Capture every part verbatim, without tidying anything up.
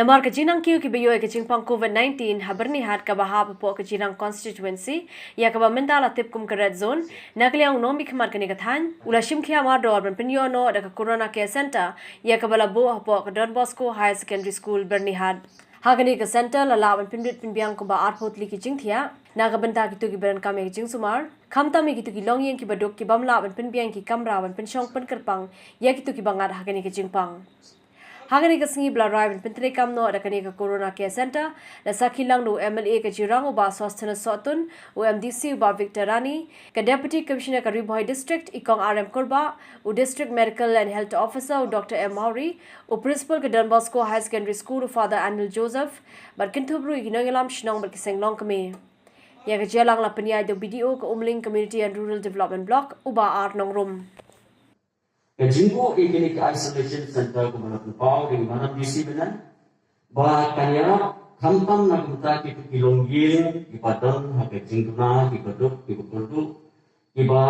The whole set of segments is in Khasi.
Namar ka jingnang kiew kiba ïoh ïa ka jingpang COVID nineteen ha Byrnihat kaba hap hapoh ka Jirang constituency, ïa kaba mynta la tip kum ka red zone, na ka liang u nongmihkhmat kane ka thaiñ u la shimkhia mardor ban pynïoh noh da ka Corona Care Centre, ïa kaba la buh hapoh ka Don Bosco Higher Secondary School Byrnihat. Ha kane ka centre la lah ban pynbit pynbiang kumba arphew tylli ki jingthiah na ka bynta kito kiba donkam ïa ka jingsumar, khamtam ïa kito ki longïing kiba duk ki bym lah ban pynbiang ki kamra ban pynshong pynkyrpang ïa kito kiba ngat ha kane ka jingpang. Ha kane ka sngi ba la rai ban pyntreikam noh da kane ka Corona Care Centre, la sakhi lang da u M L A ka Jirang u Bah Sosthenes Sohtun, u M D C u Bah Victor Rani, ka Deputy Commissioner ka Ri Bhoi District i Kong R M Kurbah, u District Medical and Health Officer u Doctor M Mawrie, u Principal ka Don Bosco Higher Secondary School u Father Anil Joseph, bad kynthup ruh ïa ki nongïalam shnong bad ki seng longkmie. Ïa ka jingïalang la pynïaid da u B D O ka Umling Community and Rural Development Block u Bah R Nongrum. Ka jingbuh ïa kine ki isolation centre kumba la pynpaw da i Madam D C mynne, ba kan ïarap khamtam na ka bynta kito ki longïing kiba don ha ka jingduna, kiba duk, kiba kyrduh, kiba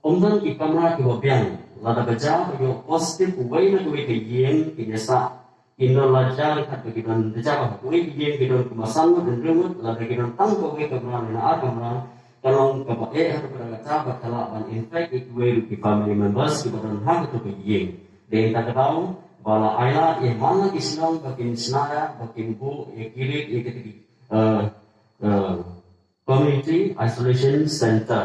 ym don ki kamra kiba biang. Lada ba jia ba ïoh positive uwei na kawei ka ïing, kin ïa sah, kin don lajong, kat ba ki don, da jia ba ha kawei ka ïing ki don kumba san ngut, hynriew ngut, lada ki don tang kawei kamra ne ar kamra, ka long kaba eh ha kata ka jaka ba ka lah ban infect ïa kiwei ruh ki family members kiba don ha kato ka ïing. Dei na kata ka daw ba la ailad ïa man la ki shnong ba kin shna ïa, ba kin buh ïa ki rit ïa kata ki, eh, eh, community isolation centre.